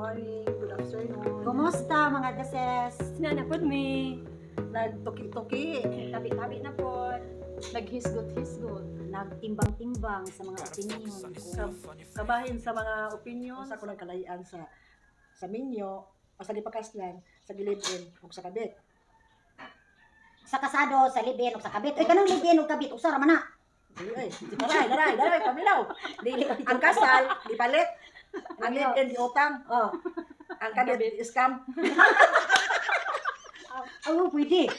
Morning, good afternoon. Kumusta, mga dases? Nana pod mi. Nagtuki-tuki. Tabi-tabi na po. Naghisgot-hisgot. Nagtimbang-timbang sa mga opinion kung Kabahin sa mga opinion sa kunang kalahian sa minyo, o sa gipakaslan, sa gilibin, ug sa kabit. Sa kasado, sa live-in ug sa kabit. Uy, kanang live-in ug kabit usa ra man na. Dili ay, daray, daray, daray, paminaw. Dili. Ang kasal, gipalit. Ang live-in, giutang. Oh, Ang kabit, scam. oh, pwede.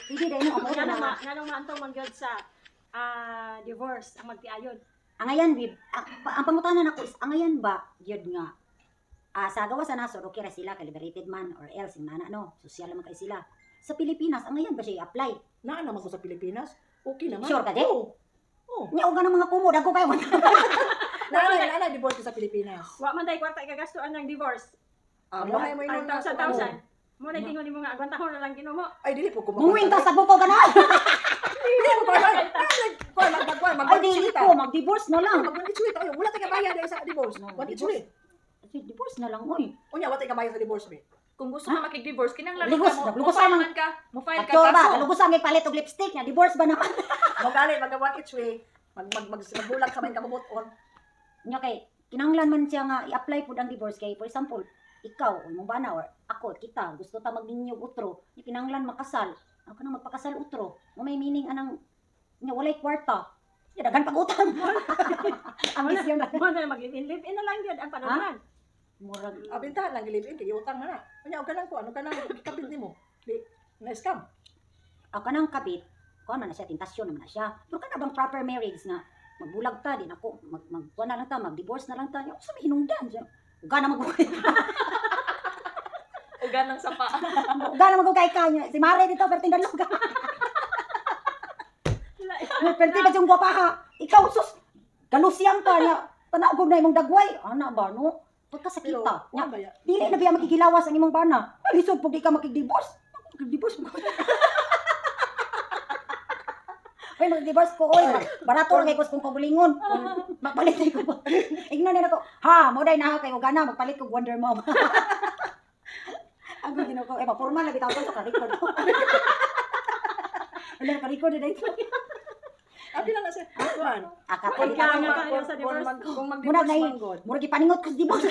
Pwede dahil mo Nga na. ma, nga maantong mangyod sa divorce ang magtiayon. Angayan, bib, ang pangutana nako is angayan ba gyud nga sa gawa sa nasod okay ra sila kay liberated man or else mana, no, social man kay sila. Sa Pilipinas, angayan ba siya i-apply? Naa naman ko sa Pilipinas. Okay naman. Sure ka di? Oo. Oo. Nya og ng mga kumo dagko kayo. Naa divorce sa Pilipinas. Wa man day kwarta ikagastuan ng divorce. Ah, mo Ay, ingon na thousand thousand. Mo na tingon nimo nga agwantahon na lang Ginoo mo. Ay, dili po ko Mungwing ta sa buko ganan. Dili po ko. Kuan, mag mag mag Ay, dili ko mag-divorce na lang. Mag tayo. Wala tay kabayad dahil sa divorce. No, One divorce. each. Divorce na lang, oy. Unya, wala tay kabayad sa divorce be. Kung gusto ka makig-divorce, kinahanglan Lugos, ka mo. lugos Mo-file ang- man ka, mo-file ka Ato ba, kaso. kalugos ang ipalit og lipstick nga divorce ba naman? Mo gali mag one each way. Mag mag mag magbulag sa may kabubuton. Nya kay kinahanglan man siya nga i-apply pud ang divorce kay, for example, ikaw o imong bana or ako, kita gusto ta magninyo utro, nya kinahanglan makasal. Ako kanang magpakasal utro. Mo may meaning anang nya walay kwarta. Nya daghan pag-utang. Ang bisyon na. Mo na mag-live-in, live-in na lang gyud ang panulman. Murag Abintahan lang gilibin kay utang na na. Unya, og kanang ko ano kanang kapit nimo. Di na scam. Ako kanang kabit, kuan man na siya, tentasyon naman na siya. Pero kana bang proper marriage nga magbulag ta din ako, mag mag kuan na lang ta, mag-divorce na lang ta. Nya usa may hinungdan siya. Uga na mag Ugan ng sapa. Uga na magugay ka niya. Si Mare dito pero tindalog ka. Pero ba yung gwapa ka? Ikaw sus, galusyang ka na tanaw na imong dagway. Ana ba, no? Pero Pagkasakita. Nya, kuan ba ya? dili na biya makigilawas ang imong bana. Ay, lisod pag di ka makig-divorce. Makig-divorce mo. Ay, mag-divorce ko, oy. Barato lang kay kung kagulingon. Magpalit ko. Igno na ko. Ha, mo day na kay gana magpalit ko Wonder Mom. Ang gino ko, eh, pa-formal na bitaw ko sa ka-record ko. Wala ka-record na dito. Abi lang na siya. Kuan. Akapalit Ikaw ako. nga kayo sa Kung divorce. kung Muna mag-divorce na man god. Murag gipaningot ko sa divorce.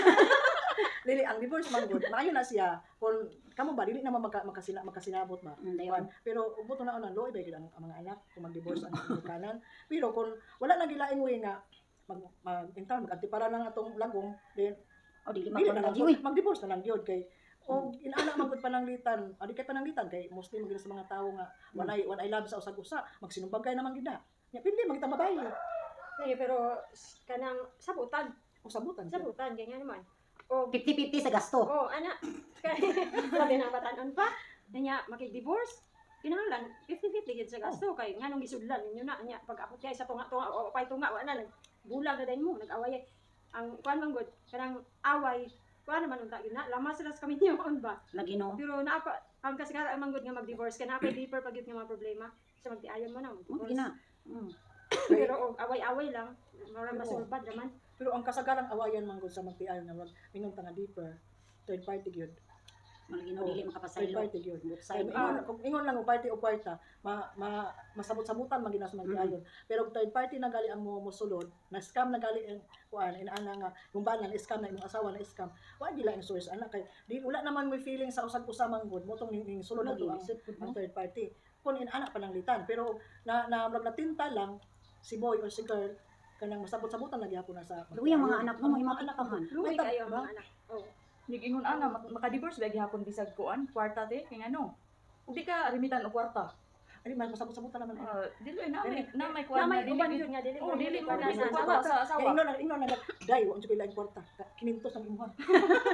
Dili ang divorce man god. Maayo na siya. Kung kamo ba dili naman makasinabot ba. Dayon. Kuan, pero ubot na una loy ba gyud ang mga anak kung mag-divorce ang kanan. Pero kung wala na gilaing way nga mag mag intan mag-antipara lang atong lagong, then O dili dili na lang magpangagi. Uy, mag-divorce na lang gyud kay og inaana man gud pananglitan, adi kay pananglitan kay mostly man gyud sa mga tawo nga walay love sa usag-usa, magsinumbagay naman gyud na. Nya pindi magita babayi. Sige, pero kanang sabutan, O sabutan siya. sabutan ganyan naman. O 50-50 sa gasto. oh, ana. Kay sabi na batanon pa. Nya makig-divorce. Kinahanglan 50-50 gid sa gasto kay nganong gisudlan ninyo na nya pag abot kay sa tunga-tunga o pay tunga wa na nagbulag na dayon mo, nag-away ang kuan man gud kanang away kuan naman unta gyud na lamas ra sa kami niyo ba. Lagi, no. Pero naa pa ang kasigara man gud nga mag-divorce ka na pa deeper pag gyud nga mga problema sa magtiayon mo na Mo mag-divorce. gina. Pero og away-away lang mura Oo. masulbad raman. Pero ang kasagarang awayan man gud sa magtiayon nga mag ingon ta nga deeper, third party gyud. Malagi, no, Oo. dili Third makapasaylo. party gyud. Both Kay side. ingon, kung ingon lang og party o kwarta, ma, ma masabot-sabutan man gyud na sa magtiayon. Pero kung third party na gali ang mo mosulod, na scam na gali ang kuan inaana nga yung bana na scam na imong asawa na scam, wa gila ang source ana kay di wala naman mo feeling sa usag-usa man gud mo tong ning sulod Lagi, ato ang lisod pud ang mo. third party. Kung inaana pa litan, pero na na murag natinta lang si boy or si girl kanang masabot-sabutan na gyapon na sa Luwi ang mga anak mo, Ang may mga anak mo. maapektuhan. Luwi May kayo ang ba? mga anak. Oh. Nigingon ana, maka-divorce ba gihapon bisag kuan, kwarta te, kay ngano? Ug di ka remitan og kwarta. Ani man masabot-sabutan naman. Ah, dili na may kuan Na may na dili uban gid. gyud nga dili Oh, dili mo mo dili sa mo kwarta sa Kaya asawa. ingon na day wa jud laing kwarta. Kinintos ang imuha.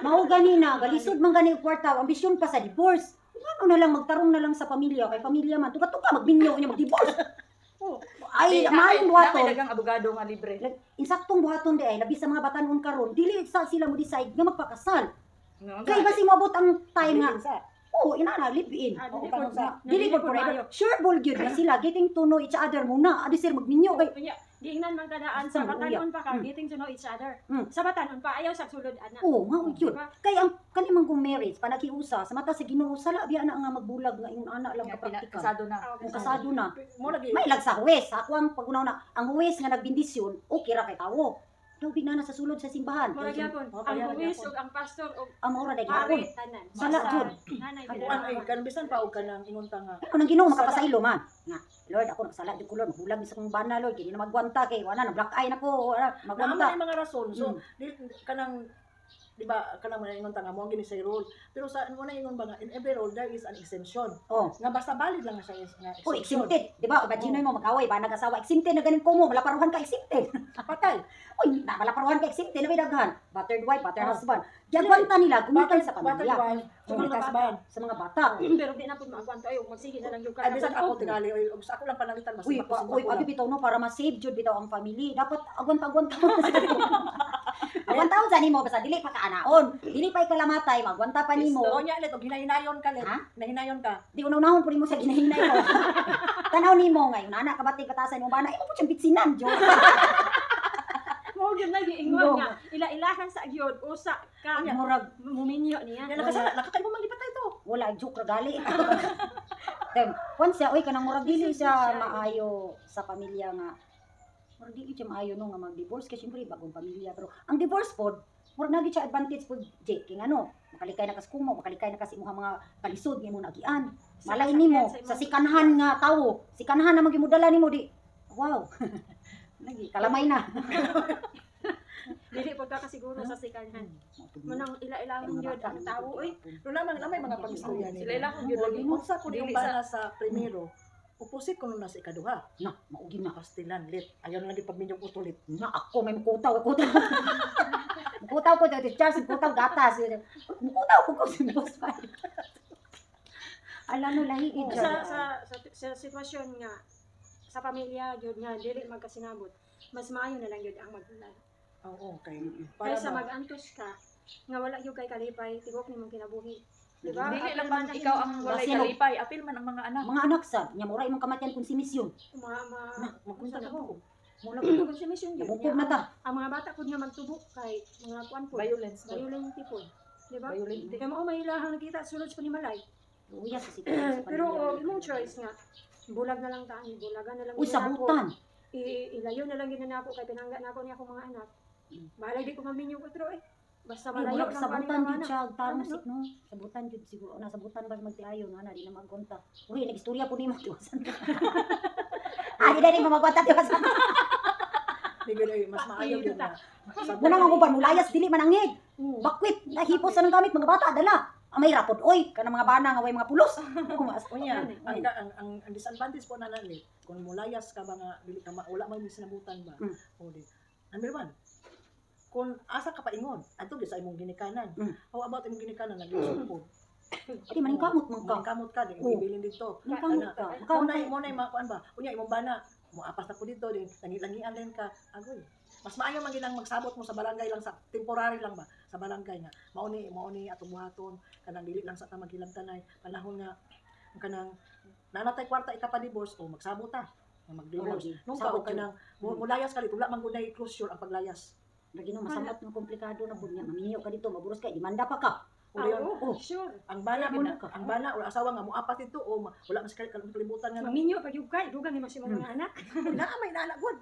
Mao gani na, galisod man gani og kwarta, ambisyon pa sa divorce. Ano na lang magtarong na lang sa pamilya kay pamilya man. Tuka-tuka magminyo niya mag-divorce. Oh, Ay, Di, maayong na may buhaton. daghang abogado nga libre. Insaktong buhaton di ay labi sa mga batanon karon, dili sa sila mo decide nga magpakasal. Nga, Kay basi moabot ang time nga Sa Oh, ina na live in. Ah, Oo, dili kanang pod Dili pod forever. Sure ball gyud na sila getting to know each other muna. Adi sir magminyo kay Unya, giingnan man kadaan Sa sa batanon pa ka, getting to know each other. Sa batanon pa ayaw sa sulod ana. Oh, mao gyud. Diba? Kay ang kani man kong marriage panakiusa sa mata sa Ginoo, sala biya na nga magbulag nga ingon ana lang Nga, ka praktikal. Kasado na. Ah, Kung kasado na. Mo lagi May lag sa huwes, sa ako ang pagunaw na ang huwes nga nagbindisyon, okay ra kay tawo. Daw na na sa sulod sa simbahan. Mura gyapon. Oh, Ang kaya ra huwes gyapon. ug ang pastor ug Ang mao ra day gihapon. pare tanan. Sala Basta jud. nanay Ay, kuan ay kan bisan pa og kanang ingon ta nga Ako nang Ginoo makapasailo man. Nga, Lord, ako nakasala jud ko, Lord, mahulag mi sa kong bana, Lord, kay di na magwanta kay wala na black eye nako, wala Naa magwanta. man ay mga rason. So di, kanang di ba kanang mga ingon ta nga mo ang gini sa role. Pero sa mo na ingon ba nga in every role there is an exemption. Oh. Nga basta valid lang na siya nga Oh, exemption. exempted, di ba? Imagine mo mag-away ba nag-asawa, exempted na ganin ko mo, malaparuhan ka, exempted. Patay. Uy, na malaparuhan ka, exempted na may daghan. Battered wife, battered husband. Giagwanta nila gumikan sa Battered pamilya, wife, sa mga husband. sa mga bata. Pero di na pud maagwanta ay magsige na lang yung Ay bisan ako tingali oy og sa ako lang pananglitan mas Uy, pa, uy, abi bitaw no para ma-save jud bitaw ang family. Dapat agwanta-agwanta. Agwanta sa nimo basta dili pa kaanaon. Dili pa ikalamatay, magwanta pa nimo. O nya let og hinahinayon ka let. Ha? Nahinayon ka. Di unahon po nimo sa ginahinay ko. Tanaw nimo ngayon, anak ka batig batasan mo bana, imo po siyang bitsinan, jo. Mo gyud na giingon No. nga ila-ilahan sa gyud usa ka Murag muminyo niya. Nya nakasala nakakaibo man gipatay to. wala joke ra gali. Then, once siya, oy kanang murag dili siya maayo sa pamilya nga murag dili siya maayo no nga mag-divorce kay syempre bagong pamilya, pero ang divorce pod murag nagi siya advantage pod Jake kay ngano makalikay na kas kumo, makalikay na kas imong mga kalisod nga imong nagian, malay nimo sa sikanhan nga tawo, sikanhan na magimudala nimo di wow. Lagi kalamay na. Dili pud ka kasiguro sa sikanhan. Munang ila-ilahon gyud ang tawo oy. Pero naman na may mga pag-istorya nila. Sila ilahon gyud lagi. Unsa kun yung Dili sa- bana sa primero, opposite kuno na sa ikaduha. Na, maugi na. Pastilan lit. Ayaw na lagi pagminyong utulit. Na ako may mukutaw, mukutaw. Mukutaw ko dito, Charles, mukutaw gatas. Mukutaw ko ko si Boss Pai. Ala no lahi gid Sa sitwasyon nga sa pamilya gyud nga dili magkasinabot, mas maayo na lang gyud ang magbulag. Oo, okay. Para Kaysa ba- mag-antos ka nga wala gyud kay kalipay tibok nimong kinabuhi. Di ba? Dili lang man ikaw ang walay Basino. kalipay, apil man ang mga anak. Mga anak sa, nya mura imong kamatian kung si Misyon. Ma ma Magkunta na ko. Mula Konsumisyon gyud. Nabukog na ta. Ang mga bata pud nga magtubo kay mga kuan pud. Violence. po. Violent pud. Di ba? Violent. Kay mao may ilahang nakita sulod sa panimalay. Uya sa sitwasyon sa Pero pamilya. oh, imong choice nga bulag na lang ta, bulagan na lang Uy, gyud nako. sabutan. Ilayo na lang gyud na nako kay pinangga nako niya akong mga anak. Bahala di ko maminyo ko tro eh. Basta Ay, malayo murag lang sabutan ko jud aning siya, tarong Ano, sik no. Sabutan jud siguro na sabutan ba magtiayon ana di na magkonta. Uy, nag-istorya po nimo tiwasan. Ah, di dali mamagwanta tiwasan. Di ganoy mas maayo Dito gyud na. Muna nga uban mulayas dili man angid. Bakwit, nahipos sa nang gamit mga bata dala. Ah, may rapod oy, kanang mga bana nga way mga pulos. Umas. Unya, ang disadvantage po na nalit, kung mulayas ka ba nga dili ka ma, wala man sinabutan ba. O di. Number one, kung asa ka paingon, adto gyud sa imong ginikanan. How about imong ginikanan naglisod po? Di man kamot man ka. Kamot ka, di Oh. ibilin dito. Nangkamot ka. Mo na mo na makuan ba? Unya imong bana, moapas na ko dito din, langi-langian din ka. Agoy. Mas maayo man ginang magsabot mo sa barangay lang, sa temporary lang ba sa barangay nga. Mao ni atong buhaton kanang dili lang sa ta maghilabtanay panahon nga kanang nanatay kwarta ikapa-divorce o magsabot ta nga mag-divorce. Nung ka Sabot og kanang mulayas ka dito, wala man gunay closure ang paglayas. Lagi no masamot nga komplikado na pud niya. Maminyo ka dito, maburos ka, demanda pa ka. O dayon, Oo, Oh. sure. ang bana mo Ano ka? ang bana o asawa nga moapas dito o wala man sa kalibutan nga Maminyo pag yung kay dugang ni imong mga anak. naa may nana gud.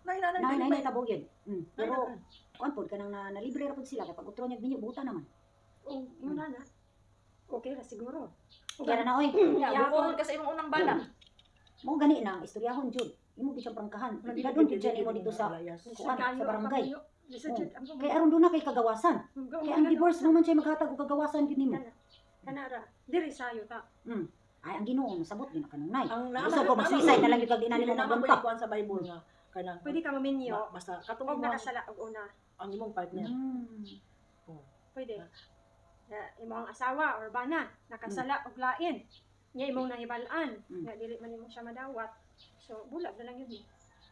Nay nana Nay nay nay tabog yun. Pero kuan pod kanang na, nalibre ra pod sila kay pag utro niya minyo buta naman. O yun na na. Okay ra siguro. Kaya na oy. Yeah, Yeah, bukohon ka sa imong unang bana. Mo gani na ang istoryahon jud. Imo gid siyang prangkahan. Dadon jud siya nimo dito sa kuan, sa barangay. Lisod jud ang Kay aron doon na kay kagawasan. Kay ang divorce mo man siya maghatag og kagawasan jud nimo. Kana ra. Diri sayo ta. Ay ang Ginoo nasabot gyud na kanunay. Ang Gusto ko mag-suicide na lang jud kag di na nimo Dili naman magwanta. ko ikuan sa Bible nga kanang Pwede ka maminyo basta katong og imong nakasala og una. ang imong partner. Pwede. Na imong asawa or bana nakasala og lain. Nya imong nahibal-an nga dili man nimo siya madawat. So bulag na lang yun.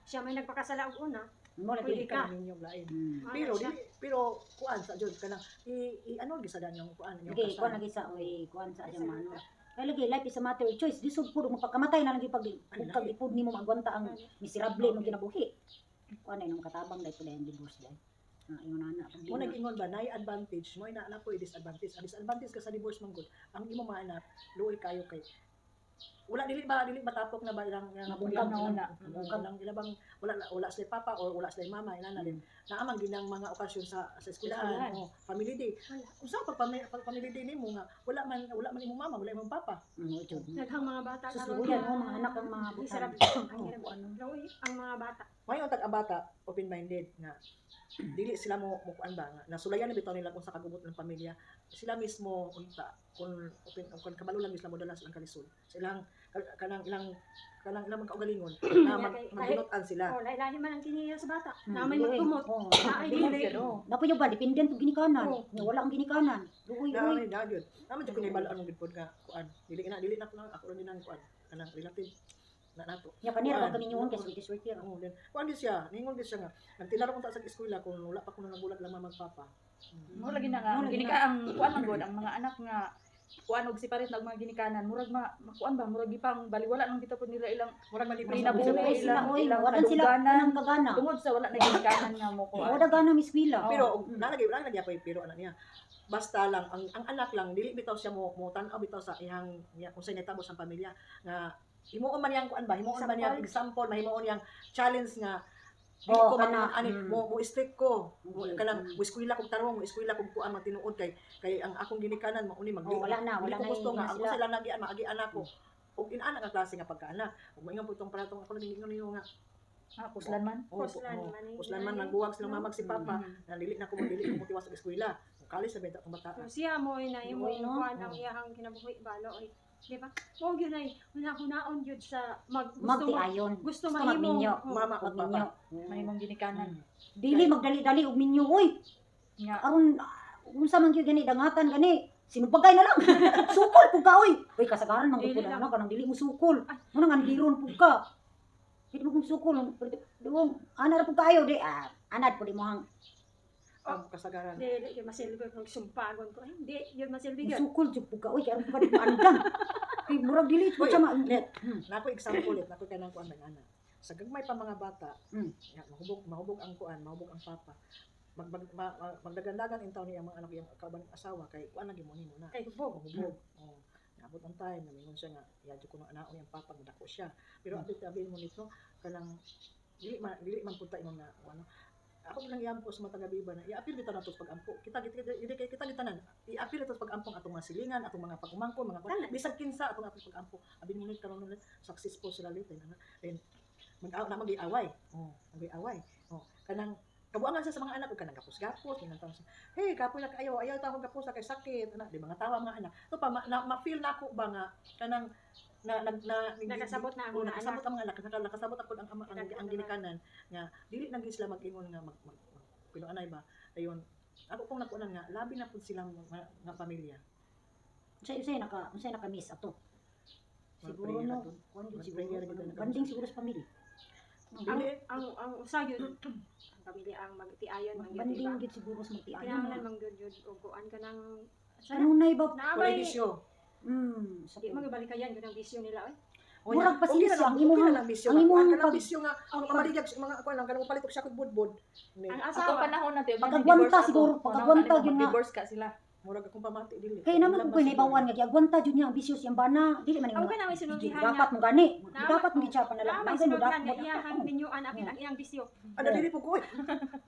Siya may nagpakasala og una. Mo lagi. Pwede Pwede ka ka. naminyog lain. Wala Pero siya. dili, pero kuan sa jud kanang i ano gisadan yung kuan yung Lagi kasal. kuan lagi sa oy kuan sa siyang mano. Kay lagi life is a matter of choice. Lisod pud magpakamatay na lang gyud pag Ay, kag ipud nimo maagwanta ang miserable imong kinabuhi. Kuan na imong katabang dahil pud ang divorce dai. Ah, ingon ana pag di Mo na- nag-ingon ba nay advantage mo na na po disadvantage. Ang disadvantage ka sa divorce man gud, ang imong mga anak luoy kayo kay wala dili ba tapok na ba ilang ilang Mabungkag na una. ilang ilang ilang bang wala wala sila papa or wala sila mama ina na din. Naamang ginang mga okasyon sa eskwelahan Eskwelahan. o family day. Wala. Unsa pag pag family day nimo nga wala man imong mama, wala imong papa. Jud. Daghang mga bata Sus, karon luoyan, na- oh, mga anak ang mga butan. Miserable. Ang Oh, hirap. ano. Luoy ang mga bata. Mayon tag ang bata open minded nga dili sila mo mo kuan ba nga nasulayan na bitaw nila kung sa kagubot ng pamilya sila mismo unta kung open kung kabalo lang sila mo dala silang kalisod sa ilang kanang ilang kanang ilang mga kaugalingon na magbinutan sila. Oh, lahi-lahi man ang kiniya sa bata. Na may Luoy. magtumot. Oh. Na ay Dili dili. oh. Napo yung ba dependent og ginikanan. Oo. Nga wala ang ginikanan. Luoy Na oy. na na gyud naman jud ko nahibalaan mo gyud pod nga kuan dili na ako ako rin nang kuan kanang relative na nato. Nya kanira Kuan. ba kami nyuon kay swerte-swerte ra. Oo, then kuan di siya, ningon di siya nga nagtinaro unta sa eskwela kung wala pa kuno nagulat lang magpapa. Mo lagi na nga Mo lagi ginika ang kuan man gud ang mga anak nga kuan og separate na og mga ginikanan murag ma makuan ba murag gipang baliwala nang bitaw pud nila ilang Murag malipay May nabuhi Luoy sila ilang oy. ilang Wala sila kadungganan kanang kagana. tungod sa wala na ginikanan nga mo kuan. Wala gana miskwila. Oo. Pero og nalagay wala nagyapay pero anak niya. Basta lang ang anak lang dili bitaw siya mo mo tan-aw bitaw sa iyang niya kung sa nitabo sa pamilya nga himuon man niyang kuan ba himuon man niyang example mahimuon niyang challenge nga dili Oo, ko kana, man ani mo mo strict ko mo Okay. kanang mo eskwela kog tarong mo eskwela kog kuan matinuod kay kay ang akong ginikanan mao ni mag Oh, wala na, dili wala ko na gusto yung nga ang sila. sila nagian maagian ako ug inaana nga klase nga pagkaanak ug maingon po itong paratong ako naging ninyo nga Ah, kuslan man. oh, Kuslan oh, man eh. kuslan man nagbuwag silang mamag si papa Mm. na dili na ko dili ko motiwas og eskwela. Kung kalis na benta akong bata. Kung siya mo ay na imo Luoy, no? kuan ang iyahang kinabuhi balo ay. Di ba? Mo gyud ay hunaon gyud sa mag gusto ma, Magtiayon. gusto Gusto mahimo. magminyo. Oh. Mama ug papa. Magminyo. Mahimong ginikanan. Dili magdali-dali og minyo oy. Nga Aron unsa man gyud gani dangatan gani. Sinubagay na lang. Sukol pud ka oy. Uy kasagaran man Dili gud pud lang. ana kanang dili mo sukol. Ay. Mo nang andiron pud ka. Dili mo kung sukol. Duong ana ra pud kaayo di ah, anad pud imong Ang kasagaran. Dili gyud masilbi kung sumpagon ko. Ay, hindi gyud masilbi gyud. sukol jud pud ka oy kay aron pud ka di mo andam. Kay murag dili pud siya ma. Net. Nako example it, nako kanang kuan man ana. Sa gagmay pa mga bata, nga, mahubog mahubog ang kuan, mahubog ang papa. Mag, mag, ma, ma- magdagandagan in taon niya ang mga anak iyang kauban asawa kay kuan lagi mo nimo na. Kay hubog. Mahubog. Oh. Naabot ang time, namingon siya nga, yadyo ko ng anaon iyang papa, dako siya. Pero abit abin mo nito, kanang dili man punta imong na ano. Ako lang iampo sa mga taga-biba na iapil bitaw nato sa pag-ampo. Kita kita kita kita, kita tanan. Iapil nato sa pag-ampong atong mga silingan, atong mga pag-umangko, mga kuan. Bisag kinsa atong atong pag-ampo. Abin mo nito karon ulit successful sila later na. Then mag na mag-away. Oh, mag-away. Oh, kanang kabuangan siya sa mga anak ug kanang gapos-gapos kanang tawag siya. Hey, kapoy na kaayo, ayaw ta akong gapos kay sakit. Ana, di mga tawa mga anak. To pa ma, na, ma-feel na ako ba nga kanang na na, na Nakasabot na ang Oo, mga nakasabot anak. ang mga anak, nakasabot ako ang ginikanan nga dili na gid sila mag-ingon nga mag, mag, mag pinuanay ba. Ayon, ako pong nakunan nga labi na pud silang nga, nga pamilya. Unsay naka miss ato. Siguro Mag-prayer no. ato. Kuan gyud Mag-prayer siguro. gyud na kami. Banding siguro sa pamilya. Ang Dili ang usa gyud ang pamilya ang magtiayon man gyud Banding diba? gyud siguro sa magtiayon. Kinahanglan man gyud gyud og kuan kanang sa Kanunay ba? wala naabay bisyo. Sa di man balikayan gyud ang bisyo nila oy. Murag pasensya, ang imong- ang bisyo, ang imong ang bisyo nga Ang pamaligag mga kuan lang kanang palit og siya kog budbud. Ni, Ang Atong asawa panahon natin, Pagkagwanta siguro, pagkagwanta gyud nga. Divorce ka sila. Murag akong pamati dili. Kay naman kung ko'y naibawan nga giagwanta jud niya ang bisyo siyang bana, dili man Ang nga. kana may sinultihan Dapat niya. mo gani. Naama- Dapat mo gitsa pa na lang. Na may Nagay mo sinultihan dapat nga mo. iyahang minyuan apil ang iyang bisyo. Ano dili po ko oy.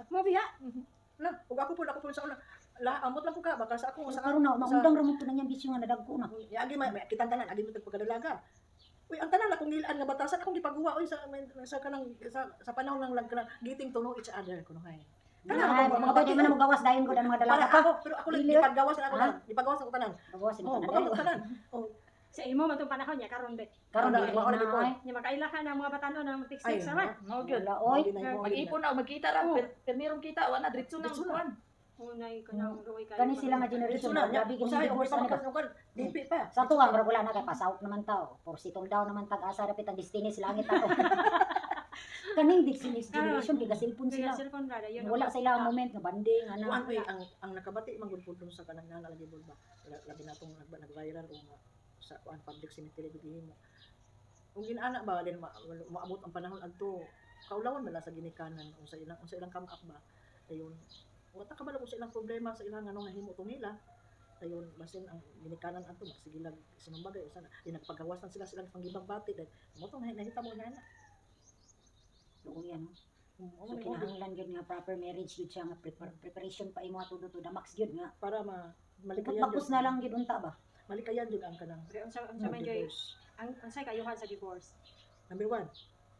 Mo biya La, ug ako po sa una. La, amot lang ko ka baka sa ako sa Karon na maundang ra mo po nang iyang bisyo nga nadagko na. Agi may kitang tanan agi mo pagkadalaga. Uy, ang tanan akong ngilan nga batasan akong gipaguwa oy sa sa kanang sa panahon lang lang kanang getting to know each other kuno hay. Tanan Ay, ako mga mga di bati. man mo gawas dayon ko ang mga dalaga Para pa. ako, pero ako lang Dili. gipagawas na ako Ha? tanan. Gipagawas ako tanan. Gawas mo Oh, tanan. pagawas tanan. Oh, sa imo man tong panahon niya karon be. Karon Wala, dili wala na gyud po. ay. Nya makaila ka ng mga batanon ang Ay, text sa man. Mao gyud. Wala oy. Mag-ipon na, magkita ra, Oo. pero merong kita, wala diretso na Diretso ang na. kuan. Unay ko nang luoy kayo. Kani sila nga generation Diretso na. grabe gyud Usahay, divorce okay ano ba. pa magkaroon. Dipi pa. Sa ato nga murag wala na kay pasawok naman tao. Por sitong down naman tag-asa rapit ang destiny sa langit ato. Kaning di si next generation kay ga-cellphone Kaya sila. cellphone ra yun. Wala sa ilang moment nga banding ana. Kuan oy, ang nakabati man gud pud dun sa kanang nana lagi ba. Labi na tong nag-viral o nga sa kuan public cemetery gud himo. Kung ginaana ba din maabot ang panahon adto kaulawan man lang sa ginikanan o sa ilang come up ba. Dayon wa ta kabalo kung sa ilang problema sa ilang ano nga himo to nila. Dayon basin ang ginikanan adto magsige lang sinumbagay usa na di nagpagawasan sila silang panggibang bati dahil mo tong nahitabo na na. Luoy ano. Oo, So may kinahanglan gyud nga proper marriage gyud siya nga preparation pa imo ato to the max gyud nga. Para ma malikayan Bakos na lang gyud unta ba. Malikayan jud ang kanang Pero unsa man joy divorce. ang unsay kayuhan sa divorce? Number one,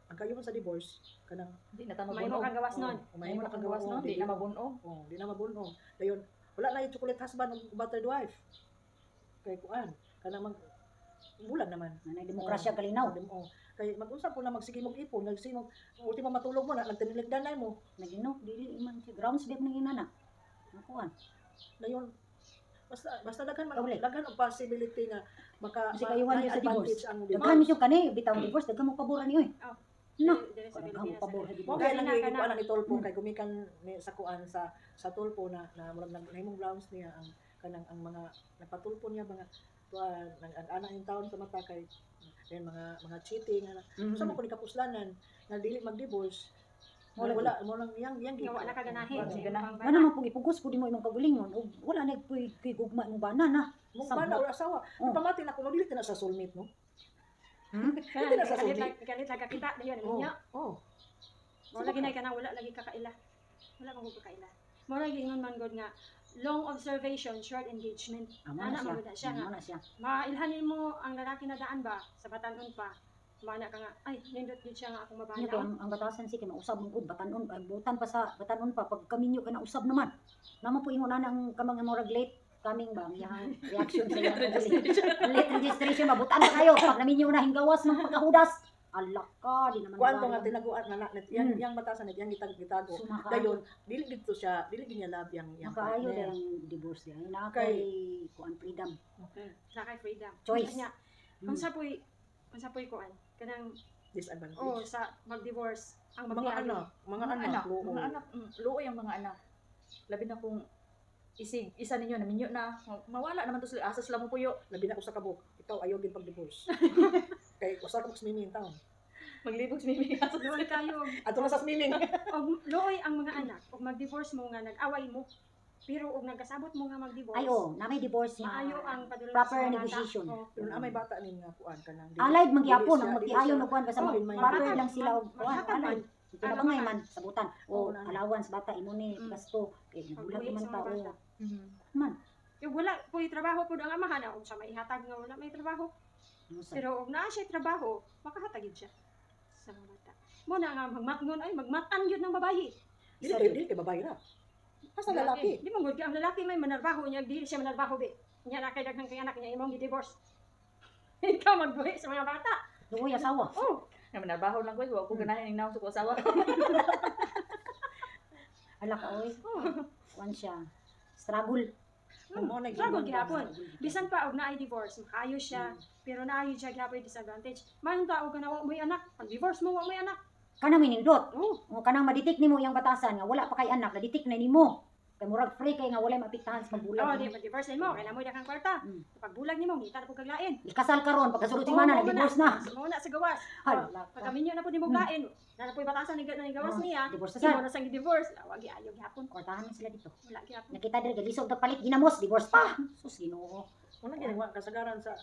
ang kayuhan sa divorce, kanang Di na ta May mo mabunog. kang gawas nun. Oh, May mo kang gawas no, di na mabunog. Oh, di na mabunog. Dayon, wala na yung chocolate husband ug buttered wife. Kay kuan, kanang mag bulag naman. Nanay demokrasya kalinaw. Oh, kay mag-usap po na magsige mog ipon, nagsige mog ultimo matulog mo na nagtiniligdanay mo. Nagino dili man siya grounds beb nang inana. Nakuan. Dayon basta basta daghan man Uli. daghan og possibility nga maka Kasi kayuhan naay yun sa divorce. advantage ang Daghan divorce. mi kani bitaw divorce daghan mo pabor ani oy. Oh. No. Dili sa Daghan mo Pilipinas. pabor sa Mo divorce. kay lang Kana, yung kana. kuan ni Tulpo Hmm. kay gumikan ni sa kuan sa Tulpo na na murag nag nahimong rounds niya ang kanang ang mga napatulpo niya mga kuan nang ang anak yung taon sa mata kay then mga cheating ana. Mm. Sa mo kun kapuslanan na dili mag-divorce. Wala Wala wala mo lang yang yang Nga wala ka ganahin. Wala Sa ganahin. imong Wala man pug ipugos pud mo imong kagulingon ug wala na puy kuy gugma imong bana na. Mo Samot. bana wala asawa. Oh. Pamati na kuno dili na sa soulmate no. Kana, Hindi na sa kalit suli. kalit lang kakita dayon Oh. niya. Oh. Wala ginay ka na wala lagi kakaila. Wala man gud kakaila. Mo lagi ingon man gud nga long observation, short engagement. Amo na Ana, siya. man gud na siya nga. Amo na siya. Mailhanin mo ang lalaki na daan ba sa batanon pa. Mana ka nga ay nindot gid siya nga akong Ano kay mabana. ang batasan si kay mausab man gud batanon ay butan pa sa batanon pa pag kaminyo kay nausab naman. Namo po ingon ana ang kamang murag late coming ba ang iyang reaction sa iyang late registration mabutan pa kayo pag naminyo na hinggawas man pagkahudas. Ala ka di naman Kuan to nga gaya. tinaguan na na yang yang batasan yang gitag gitago. Sumakaayo. Dayon dili dito siya, dili gid niya love yang yang Makaayo partner. dahil ang divorce diay. Naa kay kuan freedom. Sa kay freedom. Choice. Nya, unsa po'y kuan kanang Disadvantage. oh sa mag-divorce ang mga magtiayon. anak, mga anak, luoy. Mga anak, luoy ang mga anak. Labi na kung isig isa ninyo naminyo na mawala naman to sila asa sila mo puyo Labi na usa ka buok. Ikaw ayaw gid pag-divorce. Kay usa ka buok swimming taon. Maglibog si Mimi asa Luoy kayo Ato na sa swimming. og luoy ang mga anak og mag-divorce mo nga nag-away mo. Pero og nagkasabot mo nga mag-divorce. Ay oh, na may divorce nga. Maayo ang padulong Proper sa mga bata. negotiation. Oh. Pero na may bata ning nga kuan kanang Allied magyapon dili ang siya- magtiayon dili og kuan basta Oh, proper maghatag lang sila og kuan. maghatag man. Allied. Tinabangay man sabutan o Oo, na. allowance bata imo ni gasto kay nabulag Pag-uwi man sa ta mga o bata. Man. Yung wala po'y trabaho po ang amahan na unsa may ihatag nga wala may trabaho. Ano sa- Pero og naa siya trabaho, makahatag gyud siya sa mga bata. Mo na nga magmatngon ay magmatan gyud ng babayi. Dili kay dili kay babae ra. Basta lalaki. Di mo gud kay ang lalaki may manarbaho niya dili siya manarbaho be. Nya na kay daghang kay anak niya imong gi-divorce. Ikaw magbuhi sa mga bata. Luoy asawa. Oh, Nga manarbaho lang ko, wa ko ganahan ning naong sa ko asawa. Ala ka oy. Oh. Kuan siya. Struggle. Mo na Struggle gihapon. Bisan pa og naay divorce, makaayo siya, pero naayo siya gihapon disadvantage. Maayong tao ka na wa mo'y anak, pag divorce mo wa mo'y anak. Kanang minindot. Oh, O kanang madetect nimo iyang batasan nga wala pa kay anak, na-detect na nimo. Kay murag free kay nga walay maapektahan sa oh, magulang. di ma-divorce nimo, kay namoy dakang kwarta. Pagbulag nimo, ngita na pud kag lain. Ikasal karon pagkasulod si mana, Oo, na-divorce na. Mo na sa gawas. Hala ka. Pagkaminyo na pud nimo lain, na na puy batasan ni gawas Oh, niya. divorce na Imo sad. na sang divorce, wa giayo gihapon. Kwartahan man sila dito. Wala gihapon. Nakita diri galisod og palit ginamos, divorce pa. Sus, Ginoo. Una ginawa kasagaran sa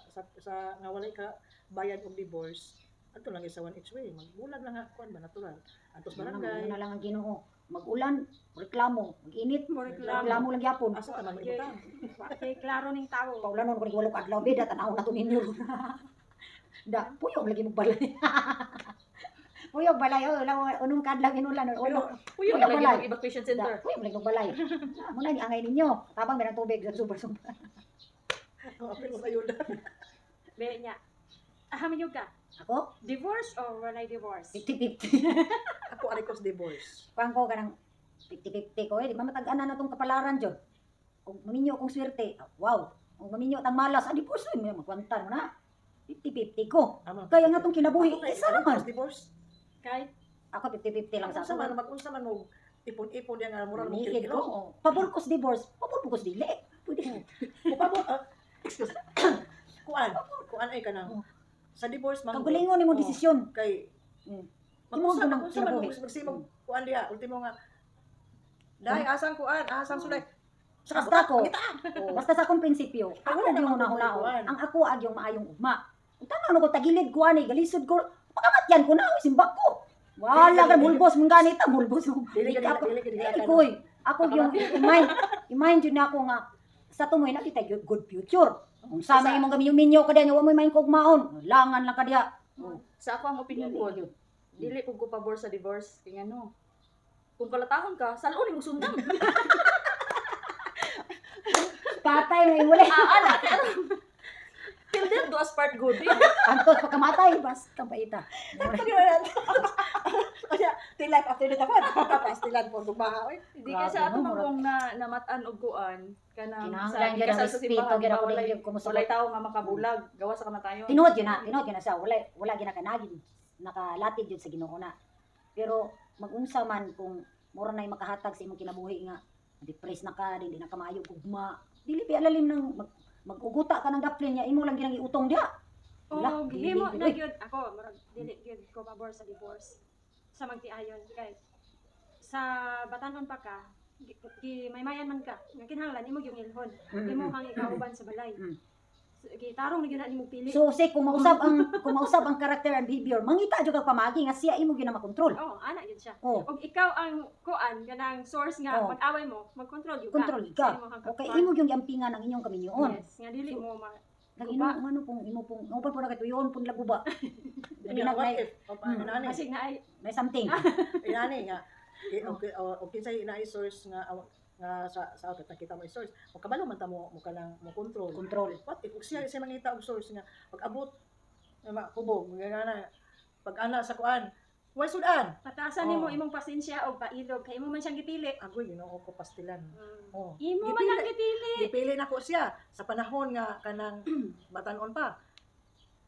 nga walay ka bayad og divorce. Adto lang sa one each way. Magbulag lang nga kuan ba natural. Antos Ano barangay. na lang ang Ginoo. Mag-ulan, reklamo, mag-init, Mo reklamo. reklamo lang gyapon. Asa ta man ibutang. Wa kay klaro ning tawo. Paulanon ko ni walo ka adlaw beda tan-aw na to ninyo. Da, puyong lagi mo balay. Puyong balay oh, wala unong kadlaw inulan or uno. Puyo Wala, lagi wala. mag evacuation center. Da, puyong lagi mo balay. Ah, Muna ni angay ninyo. Tabang meron tubig sa super super. Ang apil mo sa ayuda. Be nya. Ahamin ka. Ako Divorce or walay divorce? 50-50. Ako ari ko sa divorce. Kuan ko kanang 50-50 ko eh, di ba matag-ana na tong kapalaran jud. Kung maminyo akong swerte, ah, wow. Kung maminyo tang malas, ah, divorce eh, magkwantan mo na. 50-50 ko. Ama. Kaya nga tong kinabuhi, Ako kay- isa naman. Divorce. Kay Ako 50-50 lang sa Unsa ako. man mag-unsa man mo ipon-ipon diya nga mura mo Maniid ko. kilo. Oh. Pabor ko sa divorce, pabor ko sa dili. Pwede. Upabo, excuse. Kuan, kuan ay kanang sa divorce man. Kagalingon nimo Oh. desisyon. Kay Imo mag-unsa gyud ang mag-unsa man kinabuhi. magsimog kuan diha ultimo nga dai asang kuan, asang sulay. Sa Basta ko, Oh. basta sa akong prinsipyo, ako Wala na yung naman kung una-una. kuan. Ang ako ag yung maayong ugma. Kung tanaw ko tagilid ko ani, galisod ko, pakamatyan ko na, oy, simbak ko. Wala ka mulbos mong ganita, mulbos mo. Dili Make up ko. dili dili Dili ko, oy. Ako yung i-mind, i-mind yun na ako nga sa tumoy na kita good future. Kung sa may imong gaminyo-minyo ka diha, wa mo main kog maon. Langan lang ka diha. Sa ako ang opinion ko, dili pud ko pabor sa divorce kay ngano. Kung kalatahon ka, salon imong sundang. Patay na wala. Ah, ala. Till death do us part good. Eh. Antos pagkamatay basta baita. Kaya, till life after death ako. Kapastilan po gumaha oy. Hindi kasi Grabe, ato no? man kung na namatan og kuan kanang Kinahanglan gyud ang ikasal sa respeto simbahan, gyud ako ba, walay, dili ko mosabot. walay tao nga makabulag, gawa sa kamatayon. Tinuod yun na, tinuod yun na siya. Wala, wala ginakanagin. Nakalatid yun sa Ginoo na. Pero magunsa man kung mura na'y makahatag sa imong kinabuhi nga depressed na ka, dili na ka maayo gugma. Dili pa alalim ng mag-uguta ka ng daplin niya, imo lang ginang iutong diha. Wala, O dili himo gyud, na oy. gyud ako murag dili gyud ko pabor sa divorce sa magtiayon kay sa batanon pa ka gi maymayan man ka nga kinahanglan imo gyud ilhon, imo kang ikauban sa balay. Gitarong na gyud na nimo pili. So say kung mausab ang character and behavior, mangita jud kag pamagi nga siya imo gyud na makontrol. Oh, ana gyud siya. Oh, Og ikaw ang kuan kanang source nga pag-away mo, mag-control gyud ka. Control ka. Sa imong Okay, kakuan. imo gyud giampingan ang inyong kaminyoon. Yes, nga dili mo ma Nag Guba. ino ano kung imo pong upan po na katuyon pong laguba. Labi na What may, if? Inani, Basig na ay may something. inani nga. Okay, o kinsay inaay source nga nga sa outlet nakita mo source. O kabalo man ta mo mo kanang mo control. Control. What if ug siya mangita og source nga pag abot nga makubog nga na pag ana sa kuan. Way sudan. Pataasan nimo Oh. imong pasensya og pailog kay imo man siyang gipili. Agoy Ginoo ko pastilan. Oh. Imo man ang gipili. Gipili nako siya sa panahon nga kanang batanon pa.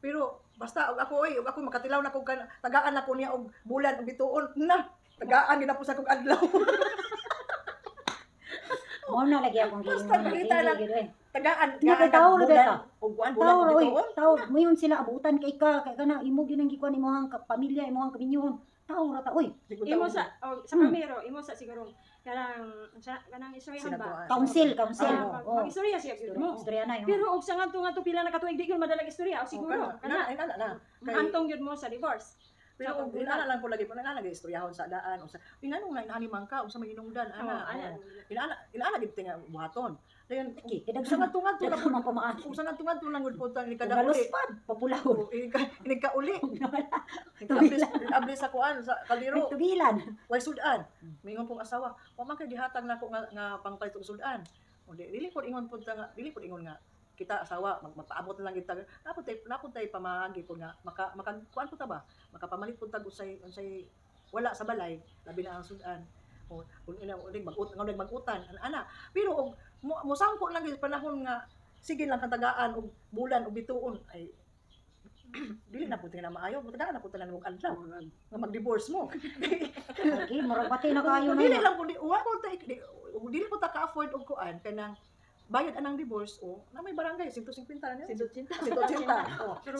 Pero basta og ako oy, og ako makatilaw na kog tagaan nako niya og bulan og bituon na. Tagaan gid na po sa kog adlaw. Mao na lagi akong Basta giingon. makita Dili lang. gyud eh. Tagaan, Nga kay tagaan tao ra bulan beta. og kuan bulan Tao og ra oy, bituon. tao mayon sila abutan kay ka kay kana imo gyud ang gikuan imong pamilya, imong kaminyoon. Tao ra ta oy. Imo sa oh, sa primero, imo sa siguro kanang sa kanang istoryahan ba? Council, council. Ah, Oh. mag-istorya siya gyud mo. Istorya na yun. Pero og sa ngadto ngadto pila na katuig di gyud madalag istorya o siguro kana kana inana na. Kay mahantong gyud mo sa divorce. pero og inana lang po lagi po inana lagi istoryahon sa daan o sa inano nga inani man ka unsa may hinungdan Oh, ana. ana. Oh. Inana inana gid tinga buhaton. Dayon Okay, kay sa daghan ngadto ngadto na daghan man pamaagi. kung sa ngadto ngadto lang gud po ta ni kada Galos uli. pa, papulahon. Oh, Inig ka uli. Tugilan. Ablis sa kuan sa kaldero. Tugilan. Way sudan. Mingon pong asawa, wa man kay gihatag nako nga pangpalit og sudan. O di dili pud ingon pud ta nga, dili pud ingon nga kita asawa magpaabot na lang kita. Napod tay pamaagi pud nga maka maka kuan pud ta ba? Makapamalit pud tag unsay unsay wala sa balay, labi na ang sudan. O kung ina o mag-ut nga mag-utan ana. Pero og mosangko lang gyud panahon nga sige lang katagaan og bulan og bituon ay dili na pud na maayo, tagaan na pud tanan og adlaw nga mag-divorce mo. Okay, murag pati na kayo na. Dili yun. lang po di wa ko ta di, dili po ta ka-afford og kuan kanang bayad anang divorce o na may barangay 150 na niya. 180. 180. Oh, Pero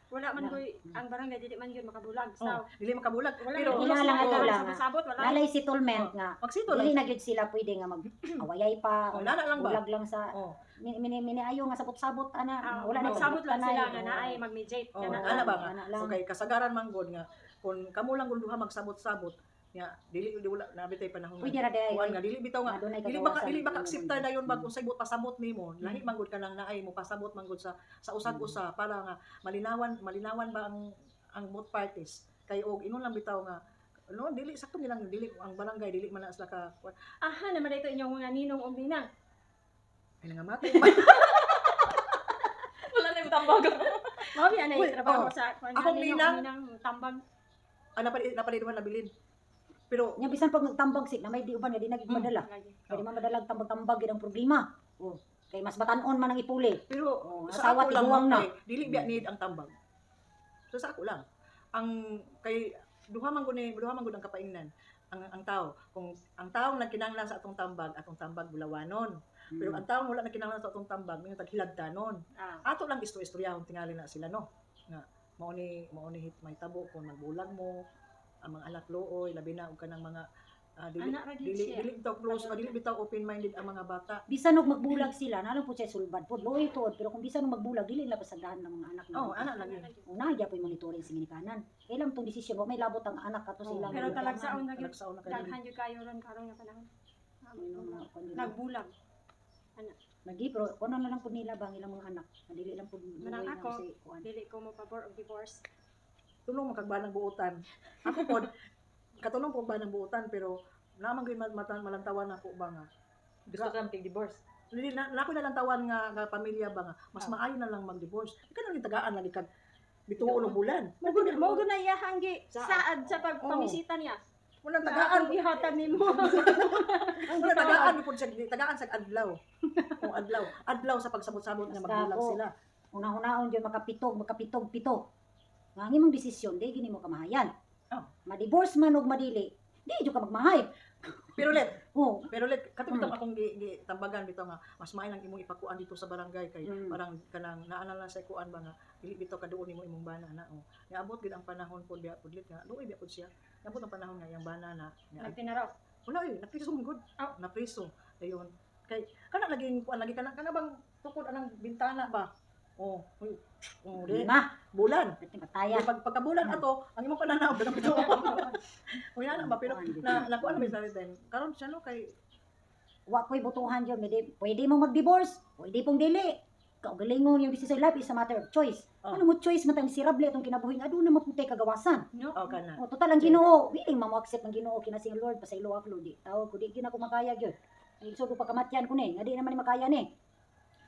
wala man koy ang barangay dili man gyud makabulag. Oh, So, dili makabulag. wala Pero man Ila lang ato lang, ah. Sabot wala. Nalay settlement nga. magsito Dili lang. na gyud sila pwede nga mag-awayay pa. Oh, nana lang ba? Bulag lang sa Oh, mini mini ayo nga sabot-sabot ana. Ah, Wala na magsabot lang tanay. sila nga naay mag-mediate Oh, kana. ana ba nga? Ana lang. Okay, kasagaran man gud nga kung kamo lang gud duha magsabot-sabot nya dili di wala na bitay panahon nga. Pwede ra day. Kuan nga dili bitaw nga Adunay dili ba kagawasan. dili ba ka-acceptar dayon ba kung say pasabot nimo lahi man gud ka nang naay mo pasabot man gud sa usag-usa para nga malinawan malinawan ba ang both parties kay og ingon lang bitaw nga no dili sakto nilang dili ang barangay dili man na sila ka Aha naman dito inyong mga ninong og ninang. ay nangamatay. Wala na yung tambag. Mao biya na Uy, trabaho oh. sa kuan Akong ninong, ninang. ninang tambag. Ah, napaliduhan na bilin pero Nya bisan pag nagtambag si na may di uban nga di na gyud madala. Lagi. Kaya di man madalag tambag-tambag gyud ang problema. Oh, kay mas batan-on man ang ipuli. pero Oh, sa asawa ako lang tiguang na. kay, dili biya need ang tambag. So sa ako lang ang kay Duha man gud ni, duha man gud ang kapaingnan ang tao. Kung ang taong nagkinahanglan sa atong tambag, atong tambag bulawanon. Pero ang taong wala nagkinahanglan sa atong tambag, mingon taghilagdanon. Ato lang istorya-istoryahon tingali na sila, no, nga mao ni mahitabo kung magbulag mo ang mga anak, looy, labi na og kanang mga dili Anak ra gyud dili siya. dili bitaw close o dili bitaw open minded ang mga bata. Bisan og magbulag sila, nalang po siya sulbad po, luoy tuod, pero kung bisan og magbulag, dili nila pasagdahan ng mga anak na. Oh, ana lagi. Una, gyapon monitoring sa ginikanan. Kailan tong desisyon, wa may labot ang anak ato Oo. sila. Pero talagsaon na gyud. Talagsaon na kayo. Daghan gyud kayo ron karon nga panahon. Ano, mga kuan yun. Nagbulag. Lagi, pero kuno na lang po nila ba ang ilang mga anak. Dili lang po Manang luoy na ako. sa kuan. Dili ko mo pabor og divorce. Tulong makagbanang buotan. Ako pod, katulong po ba ng buotan, pero naman gyud matan malantawan ako ba nga Gusto ka mag-divorce. dili na, na ako nalantawan nga pamilya ba nga mas maayo na lang mag-divorce. Ikaw nang tagaan lagi kag bituon og bulan. Mo gud na iyahang gi saad sa pagpamisita niya. Walang Tagaan tagaan. ihatag nimo. Wala tagaan pud siya, tagaan sa adlaw. O adlaw, adlaw sa pagsabot-sabot nga Basta magbulag ako. sila. Una-unaon jud makapitog, makapitog pito. Nga ang imong desisyon, di gini mo kamahayan. Oh. Ma-divorce man og madili, di jud ka magmahay. Pero let, Oh. pero let kato bitong akong gi tambagan bitaw nga mas maayo lang imong ipakuan dito sa barangay kay parang kanang naana lang sa kuan ba nga dili bitaw kaduol nimo imong bana na, oh. Niabot gid ang panahon pod biya pod lit nga luoy biya pod siya. Niabot ang panahon nga iyang bana na nga Nagtinaraw. wala eh, napriso man gud. Oh. Napriso. Ayun. Kay kana laging kuan lagi kana kana bang tukod anang bintana ba? Oh, uy. Oh, di. Lima, Bulan. pati pataya. Kaya pag pagkabulan ato, ang imong pananaw dalang bitaw. Uy, ana ba, pero na nakuan ba sa din. Karon siya, no, kay Wa ko'y butuhan jud, pwede, pwede mo mag-divorce, pwede pong dili. Kaugalingon yung desisyon, life is a matter of choice. Oh. Ano mo choice man tang miserable atong kinabuhi nga aduna maputay kagawasan. No. Oh, kana. O total ang Ginoo, willing man mo accept ang Ginoo kina sing Lord pasaylo ako Lord. Di tawag ko di gyud ako makaya gyud. Ay so pa kamatyan ko ni, nga di naman ni makaya ni.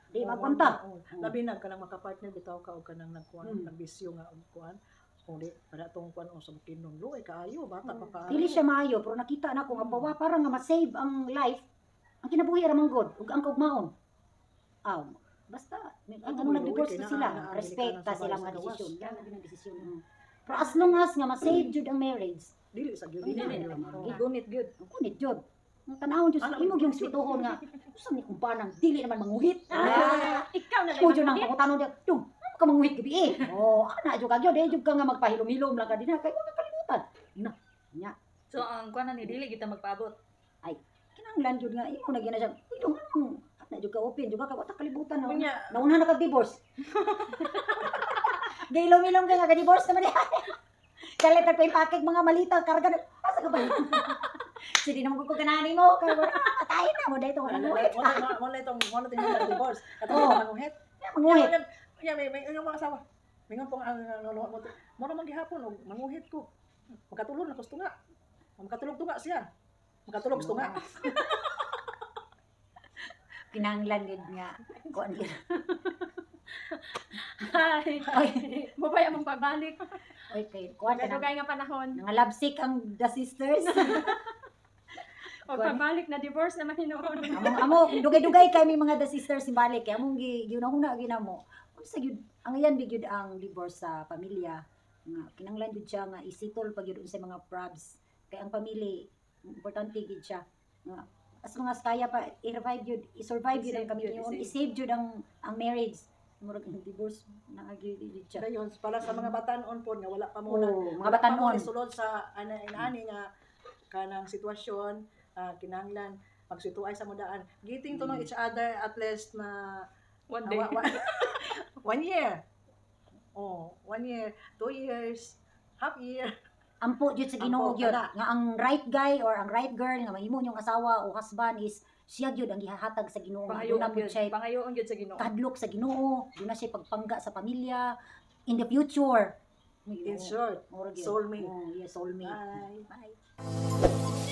Di magkwanta. Oo, oo. Labi na kanang makapartner bitaw ka og kanang nagkuan, nagbisyo nga og kuan. O di para tong kuan o sa Bukidnon. Luoy kaayo, bata pa kaayo. Dili siya maayo pero nakita na ko nga pawa para nga ma-save ang life. Ang kinabuhi ra man gud ug ang kaugmaon. Aw, basta ang Ako, ano luoy nag-divorce kay na naa- sila, naa, respect ginikanan ta sa sila bahay mga sa gawas. desisyon. Yan ang desisyon. Pero as long as nga ma-save jud ang marriage, Dili sa gyud. Dili, Dili. dili. Oo. Gigunit gyud. ang kunit jud. Ang tanawon jud Ano, imo yung swituhon nga usa ni kumpanang dili naman manguhit. Ah, ikaw na Ko jud ang lang. pangutanon diya, "Dong, ano ka manguhit gabi eh?" Oh, ana jud ka gyud, eh jud ka nga magpahilom-hilom lang ka dinha kay wa ka kalimutan. Na, nya. So ang kuan na ni dili kita magpaabot. Kinahanglan jud nga imo na gyud na siya. Uy, dong, anong ana jud ka open jud ka kay wa ta kalibutan na. Unya, Nauna na kag divorce. Gailom-ilom ka nga ka-divorce naman eh. Kalit ko yung pakig mga malita, karga na. Asa ka ba? Sige naman ko ganani mo. Kaya wala, patay na mo dahil itong wala manguhit. wala wala itong wala itong divorce. Katong Oo. manguhit. Manguhit. Nya may inyong mga asawa. Mingon pong ang ano mo mo naman gihapon og manguhit ko. Makatulog na ko tunga. Makatulog tunga siya. Makatulog sa tunga. Kinanglan gid nga. Kuan gid. Ay. Oy, Mabaya mong pagbalik. oy kay kuan ka na. Dugay nga panahon. Nga love sick ang The Sisters. O pagbalik na divorce naman hinuon. Amo amo dugay-dugay kay may mga The Sisters simbalik kay among gi giunahuna ginamo. Unsa gyud ang iyan gyud ang divorce sa pamilya nga kinanglan gyud siya nga isitol pag gyud unsay mga probs kay ang pamilya importante gyud siya nga as long as kaya pa i-revive gyud, i-survive gyud ang I-save kami gyud, i-save. I-save gyud ang marriage, murag ang divorce na gyud gyud siya. Dayon para sa mga batan-on pod nga wala pa mo na Oh, mga batan-on. sulod sa ana inaani nga kanang sitwasyon, kinahanglan magsituay sa mudaan. Getting to know each other at least na One day. 1 year. Oh, 1 year, 2 years, half year. Ampo jud sa Ginoo Ampo, gyud kana. nga ang right guy or ang right girl nga mahimo niyong asawa o husband is siya gyud ang gihatag sa Ginoo nga Pangayoon duna pud gyud. siya Pangayoon gyud sa Ginoo. kahadlok sa Ginoo, duna siya pagpangga sa pamilya in the future. In short, Mura gyud. soulmate. Oh, yeah, soulmate. Bye. Bye.